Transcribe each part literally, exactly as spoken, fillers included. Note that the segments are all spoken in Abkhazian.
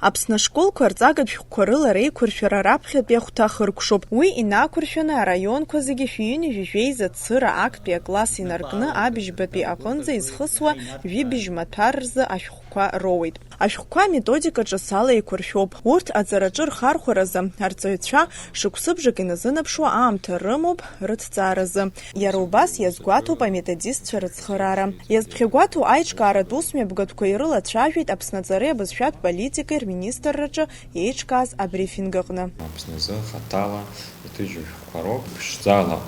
Аԥсны ашколқәа рҵагатә шәҟәқәа рыла реиқәыршәара раԥхьатәи ахәҭа ахыркәшоуп. Уи инақәыршәаны араионқәа зегьы шәи ҩынҩажәи жәеиза цыра актәи акласс инаркны абыжьбатәи аҟынӡа изхысуа жәибжь маҭәар рзы ашәҟәқәа роуеит. Ашәҟәқәа аметодика ҿыц ала еиқәыршәоуп. Урҭ аҵараҿы рхархәаразы арҵаҩцәа шықәсыбжак иназынаԥшуа аамҭа рымоуп рыҭҵааразы. Иара убас иазгәаҭоуп аметодистцәа рыцхыраара. Иазԥхьагәаҭоу аиҿкааратә усмҩаԥгатәқәа ирылацәажәеит Аԥсны аҵареи абызшәатә политикеи рминистрраҿы еиҿкааз абрифинг аҟны. Аԥсны азы хаҭала иҭыжьу шәҟәқәа роуп. Ԥшӡала,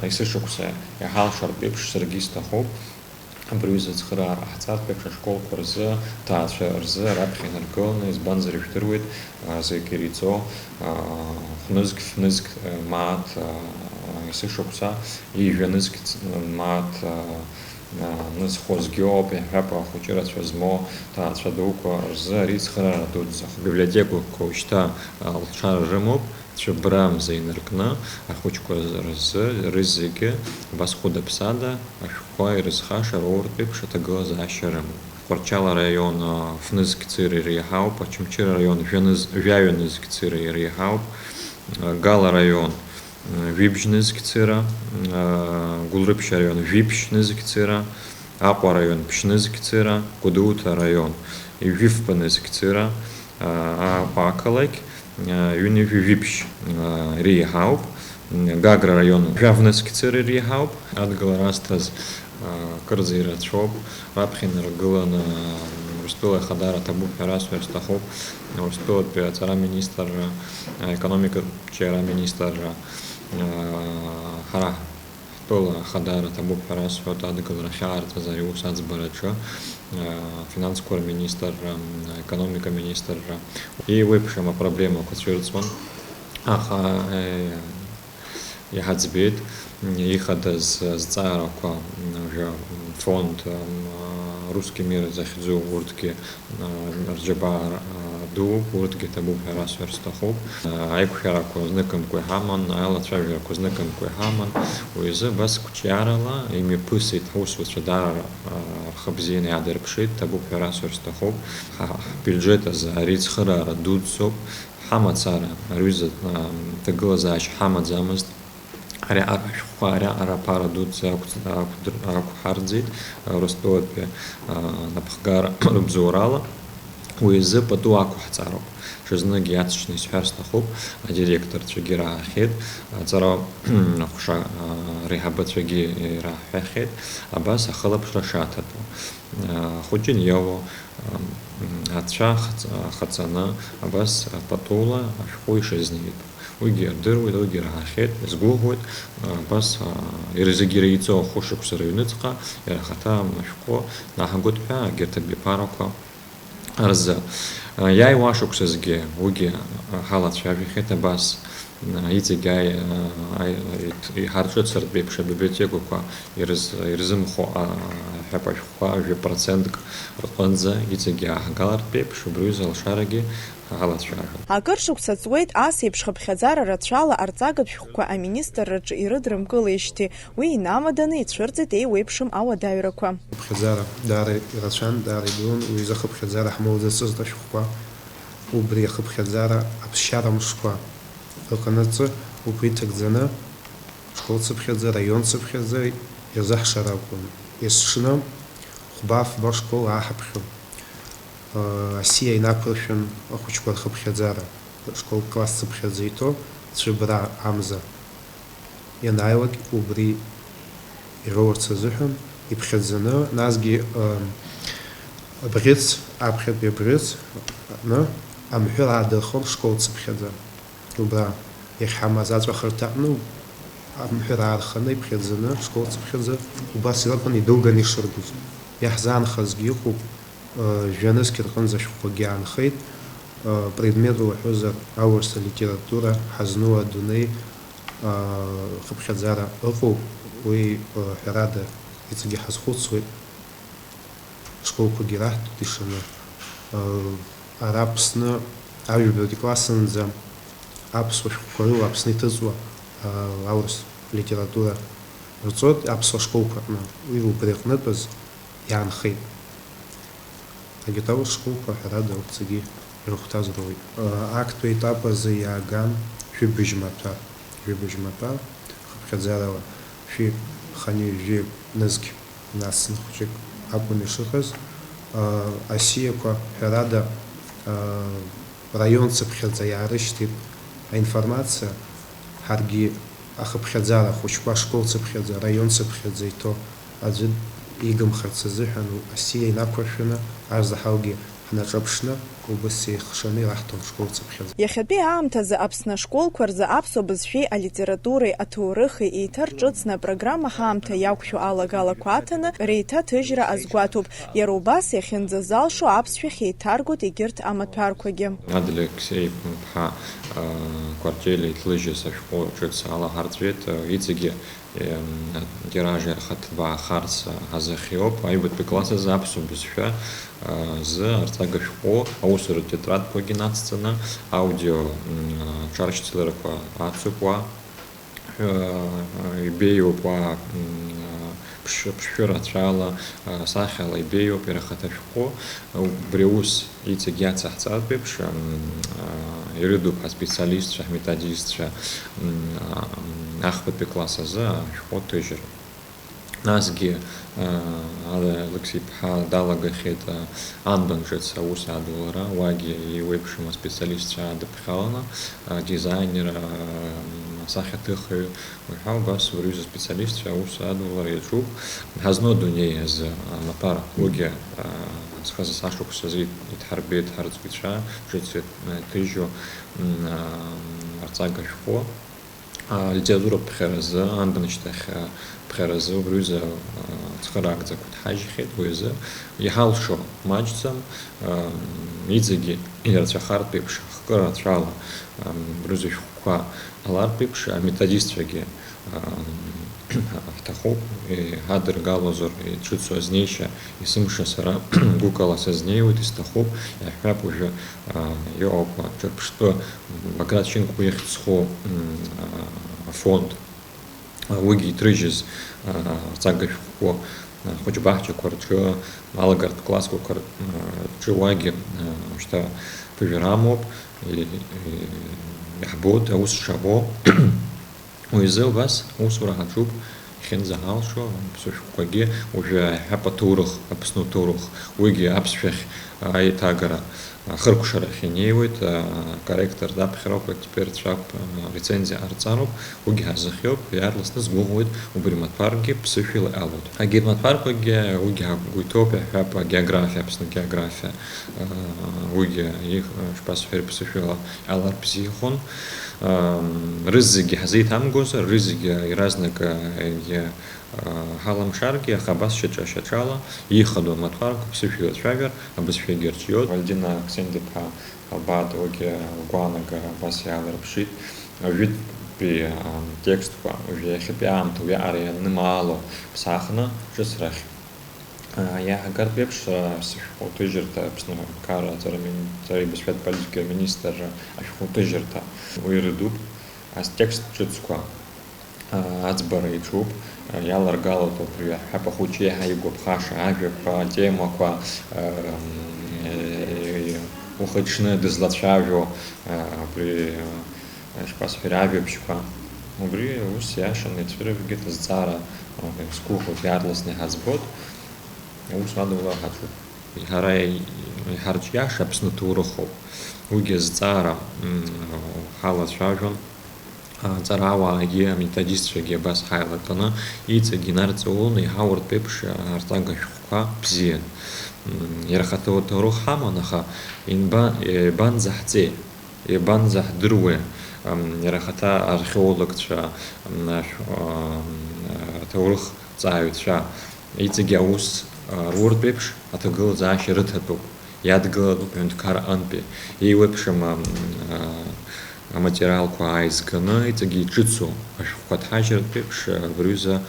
есышықәса иҳалшартә еиԥш, саргьы исҭахуп абри аҩыза ацхыраара ҟаҳҵартә еиԥш ашколқәа рзы, аҭаацәа рзы раԥхьа инаргыланы, избанзар, ижәдыруеит, а, зегь иреиҵоу, а, хәнызқь, фнызқь, а, мааҭ, а, есышықәса, ҩажәа нызқь ц-, мааҭ, а, а, нызхозгьы ыҟоуп, иаҳҳәап, ахәыҷы рацәа змоу ҭаацәа дуқәа рзы ари цхыраара дуӡӡахоуп. Абиблиотекақәа уажәшьҭа, а, лшара рымоуп, цәыббра мза инаркны, ахәыҷқәа рзы, рызегьы абас хәыда-ԥсада ашәҟәқәа ирызхаша роуртә еиԥш аҭагылазаашьа рымоуп. Тҟәарчал араион, а, фнызқь цыра иреиҳауп, Очамчыра араион жәаныз-, жәаҩа нызқь цыра иреиҳауп, а, Гал араион, м, жәибжь нызқь цыра, а, Гәылрыԥшь араион жәиԥшь нызқь цыра, Аҟәа араион ԥшь нызқь цыра, Гәдоуҭа араион ҩажәи фба нызқь цыра, а, Аҟәа ақалақь, а, ҩынҩажәи жәиԥшь, а, иреиҳауп, м, Гагра араион жәаф нызқь цыра иреиҳауп, адгылара азҭаз, а, кырӡа ирацәоуп, раԥхьа инаргыланы, м, Урыстәыла Ахадара ҭабуп ҳәа расҳәар сҭахуп, Урыстәылатәи аҵара министрра, а, економикатә ҿиара аминистрра, а, ҳара Ҳтәыла ахадара ҭабуп ҳәа расҳәоит, адгылара ахьаартыз ари аус аӡбараҿы, а, афинансқәа рминистрра, м, аекономика министрра. Еиуеиԥшым апроблемақәа цәырҵуан, аха, э, иҳаӡбеит, м, ихадаз азҵаарақәа, м, ажәа, м, фонд, м, а, Русский мир захьӡу урҭгьы Рџьабаа дууп, урҭгьы ҭабуп ҳәа расҳәар сҭахуп. Аиқәшәарақәа зныкымкәа иҳаман, аилацәажәарақәа зныкымкәа иҳаман. Уи азы абас қәҿиарала имҩаԥысит ҳусуцәа, даара рхы бзианы иаадырԥшит, ҭабуп ҳәа расҳәар сҭахуп. Ҳа-, ҳбиуџьет азы ари цхыраара дуӡӡоуп. Ҳамацара, ари ҩыза, а, ҭагылазаашьа ҳамаӡамызт. Ариаҟара ашәҟәқәа, ариаҟара аԥара дуӡӡа ақәҵ-, ақәдыр-, ақәҳарӡит, а, Урыстәылатәи, а, напхгара рыбзоурала. Уи азы пату ақәаҳҵароуп. Ҽазнык иаҵшьны исҳәар сҭахуп, адиректорцәагьы раахьеит, аҵара аҟәша, а, реиҳабацәагьы ираҳҳәахьеит, абас ахылаԥшра шаҭатәу. А, ахәыҷы аниоуа, а, ацәа хҵ-, ахаҵаны, абас патула ашәҟәы ишазнеитәу. Уигьы ирдыруеит, уигьы раҳахьеит, изгәыӷуеит, абас, а, иара зегьы иреиҵоу ахәышықәса рыҩныҵҟа, иара ахаҭа ашәҟәы наҳагоит ҳәа, егьырҭ абиԥарақәа рзы. А, иааиуа ашықәсазгьы уигьы, а, ҳалацәажәахьеит, абас, а, иҵегь ааи-, а, ааи-, иҭ-, иҳарҿыцыртә еиԥш абиблиотекақәа ирыз-, ирзымхо, а, ҳәа ашәҟәқәа жәа процентк рҟынӡа иҵегь иааҳгалартә еиԥш, убри аҩыза алшарагьы ҳалацәажәон. Акыр шықәса ҵуеит ас еиԥш хыԥхьаӡара рацәала арҵагатә шәҟәқәа аминистрраҿы ирыдрымкылеижьҭеи, уи инамаданы ицәырҵит еиуеиԥшым ауадаҩрақәа. Хыԥхьаӡара даара ирацәан, даара идурон, уи изы хыԥхьаӡара ҳмоуӡацызт ашәҟәқәа. Убри ахыԥхьаӡара аԥсшьара мшқәа рҟанаҵы, убри иҭагӡаны, школ цыԥхьаӡа, раион цыԥхьаӡа ирзаҳшар акәын. Есҽны хәба-фба школ ааҳаԥхьон. Асиа инақәыршәан ахәыҷқәа рхыԥхьаӡара, школ класс цыԥхьаӡа иҭо цәыббра амза ианааилак, убри ироурц азыҳәан иԥхьаӡаны, насгьы, ы, абӷьыц, аԥхьатәи абӷьыц аҟны амҳәыр аадырхон школ цыԥхьаӡа. Убра иахьҳамаз аҵәахырҭа аҟны амҳәыр аарханы иԥхьаӡаны, школ цыԥхьаӡа убас иакәын идылганы ишыргоз. Иаҳзаанхазгьы ыҟоуп, ы, жәа-нызқь рҟынӡа ашәҟәқәагьы аанхеит, ы, предметла уҳәозар, аурыс алитература, ҳазну адунеи, ы, хыԥхьаӡара ыҟоуп, уи, ы, ҳәарада, иҵегьы ҳазхәыцуеит. Школқәагьы раҳҭоит ишаны, ы, ара Аԥсны ажәабатәи классынӡа аԥсуа шәҟәқәа рыла Аԥсны иҭыҵуа, ы, аурыс литература рҵоит аԥсуа школқәа рҟны. Уи убри аҟнытәыз иаанхеит. Егьырҭ аурыс школқәа, ҳәарада, урҭ зегьы Ирыхәҭаз роуеит. Актәи аетап азы иааган жәибжь маҭәар, жәибжь маҭәар, хыԥхьаӡарала, шәи хани жәи нызқь, нас нхәыҷык акәын ишыҟаз. Асиақәа, ҳәарада, раион цыԥхьаӡа иаарышьҭит аинформациа, ҳаргьы ахыԥхьаӡара ахәыҷқәа ашкол цыԥхьаӡа, араион цыԥхьаӡа иҭоу аӡәы игымхарц азыҳәан асиа инақәыршәаны, азаҳалгьы ҳнаҿаԥшны, убас еихшаны ираҳҭон школ цыԥхьаӡа. Иахьатәи аамҭазы Аԥсны ашколқәа рзы аԥсуа бызшәеи алитературеи аҭоурыхи еиҭарҿыцны апрограмма ҳаамҭа иақәшәо алагалақәа аҭаны реиҭаҭыжьра азгәаҭоуп. Иара убас иахьынӡазалшо аԥсшәахь еиҭаргоит егьырҭ амаҭәарқәагьы. Адлер Алексеи-иԥҳа, а, Кәарҷели иҭлыжьыз ашәҟәы ҿыц алаҳарҵәеит, а, иҵегьы, ем, атираж иархаҭбаахарц, а, ҳазыхиоуп. Аҩбатәи класс азы аԥсуа бызшәа, а, азы арҵага шәҟәы аусуратә тетрадқәагьы нацҵаны, аудио, м, а, ҿаршьцыларақәа ацуп уа. Ибеиоуп уа, м, ԥш-, ԥшшәы рацәала, а, сахьала ибеиоуп иара ахаҭа ашәҟәы. Убри аус иҵегь иацаҳҵартә еиԥш, м, а, ирыдуп ҳаспециалистцәа, ҳметодистцәа, м, а, м, ахԥатәи класс азы ашәҟәы ҭыжьра. Насгьы, а, Алексеи-иԥҳа далагахьеит, а, Анбан ҿыц аус адулара, уагьы еиуеиԥшым аспециалистцәа аадыԥхьаланы, адизаинер, асахьаҭыхҩы, уи ҳәа убас убри аҩыза аспециалистцәа аус адулара иаҿуп. Ҳазну адунеи азы амаҭәар уигьы, а, зхазы сашықәсазы идҳарбеит ҳарҵаҩцәа, ҿыц иҭыжьу, м, а, арҵага шәҟәы. Алитературатә ԥхьаразы, Анбан шьҭахь, а, ԥхьаразы убри аҩыза, а, цхыраагӡақәа ҭҳажьхьеит, уи азы иҳалшо маҷӡам, а, иҵегьы ирацәахартә еиԥш, хкы рацәала, а, убри аҩыза шәҟәқәа ҟалартә еиԥш, аметодистцәагьы, а, ҳҭахуп, иҳадыргалозар, иҿыцу азнеишьа, есымша сара гәыкала сазнеиуеит, исҭахуп, иаҳҳәап уажәы, а, иҟоуп, а, ҿырԥштәы Баграт Шьынқәба ихьӡ зху, м, а, афонд, а, уигьы иҭрыжьыз, а, арҵага шәҟәқәа, а, хәыҷбаҳчақәа рҿы, алагартә классқәақәа р-, а, рҿы уагьы, а, шьҭа ԥыжәара амоуп, и-, и-, иаҳбоит аус шаҟәо. Уи азы убас аусура ҳаҿуп, иахьынӡаҳалшо, аԥсуа шәҟәқәагьы уажәы иаҳҳәап аҭоурых, Аԥсны аҭоурых, уигьы аԥсшәахь аиҭагара, ахыркәшарахь инеиуеит, акорректор даԥхьароуп, аекспертцәа, а, рецензиа ҟарҵароуп, уигьы ҳазыхиоуп, иаарласны сгәыӷуеит, убри амаҭәаргьы ԥсышәала иҟалоит. Егьырҭ маҭәарқәагьы уигьы ҳгәы иҭоуп, иаҳҳәап, агеографиа, Аԥсны агеографиа, а, уигьы их-, шԥасҳәари, ԥсышәала иҟалар бзиахон. Ам, рызегьы ҳзеиҭамгозар, рызегьы иаразнак, а, егьи, а, ҳаламшаргьы, аха абас шьаҿа-шьаҿала ихадоу амаҭәарқәа ԥсышәала ицәажәар, абызшәагьы рҿиоит. Валентина Ксенди-иԥҳа Албаатовагьы лгәаанагара абас иаалырԥшит. Ажәытәтәи, ам, текстқәа, уажәы иахьатәи аамҭа уиаҟара ианнымаало ԥсахны ҿыц рахь, а, иаҳгартә еиԥш, а, сышәҟәы ҭыжьырҭа Аԥсны Аҳәынҭқарра аҵара мин-, аҵареи абызшәатә политикеи аминистрра ашәҟәы ҭыжьырҭа уи рыдуп. Ас-, текст ҿыцқәа, а, аӡбара иаҿуп, а, иаларгалоит убри аҳәап ахәыҷы еиҳа игәаԥхаша ажәақәа, атемақәа, а, м, е, ухы-иҽны дызлацәажәо, а, убри, а, ишԥасҳәари, ажәабжьқәа. Убри ус иашаны ицәырыргеит азҵаара, а, сгәыӷуеит, иаарласны иҳаӡбоит, аус адулара ҳаҿуп. Ҳара иҳарҿиаша Аԥсны аҭоурыхоуп. Уигьы азҵаара, м, ҳалацәажәон. Аҵарауаагьы аметодистцәагьы абас ҳаилатәаны, иҵегь инарҵаулон, иҳауртә еиԥш, арҵага шәҟәқәа бзиан. М, иара ахаҭа аҭоурых ҳаман, аха инба-, иабанӡаҳҵеи, иабанӡаҳдыруеи, ам, иара ахаҭа археологцәа, ам, ашә-, ам, аҭоурых ҵааҩцәа, иҵегь аус, а, руртә еиԥш аҭагылазаашьа рыҭатәуп, иадгылатәуп ҳәынҭқар аҟынтәи. Еиуеиԥшым, а, а, аматериалқәа ааизганы, иҵегь иҿыцу ашәҟәқәа ҭҳажьыртә еиԥш, а, абри аҩыза, м,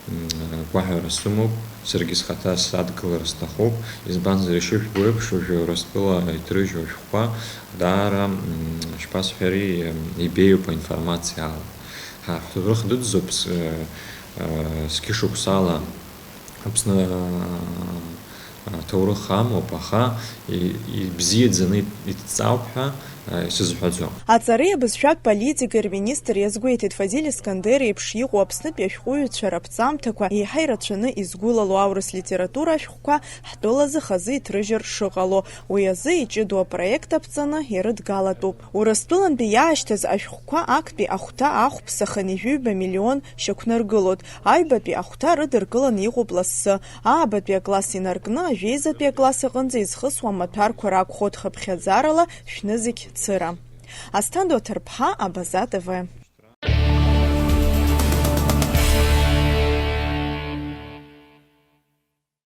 а, гәаҳәара сымоуп, саргьы схаҭа садгылара сҭахуп, избанзар, ишыжәбо еиԥш, уажәы Урыстәыла иҭрыжьу ашәҟәқәа даара, м, ишԥасҳәари, м, ибеиоуп аинформациа ала. Ҳа ҳҭоурых дуӡӡоуп, с-, а, зқьышықәсала Аԥсны, аа, Аҭоурых амоуп, аха ибзиаӡаны идҵаауп ҳәа исызҳәаӡом. Аҵареи абызшәатә политикеи рминистр иазгәеиҭеит, Фазиль Искандер иеиԥш иҟоу Аԥснытәи ашәҟәыҩҩцәа раԥҵамҭақәа еиҳа ирацәаны изгәылало аурыс литература ашәҟәқәа ҳтәылазы хазы иҭрыжьыр шыҟало. Уи азы иҷыдоу апроект аԥҵаны ирыдгалатәуп. Урыстәылантәи иаашьҭыз ашәҟәқәа актәи ахәҭа ахәԥса хынҩажәи ҩба миллион шьақәнаргылоит. Аҩбатәи ахәҭа рыдыркыланы иҟоуп лассы. Аабатәи акласс инаркны, ажәеизатәи акласс аҟынӡа изхысуа амаҭәарқәа ракәхоит хыԥхьаӡарала шәнызқь цыра. Асҭанда Оҭырԥҳа, Абаза Т В.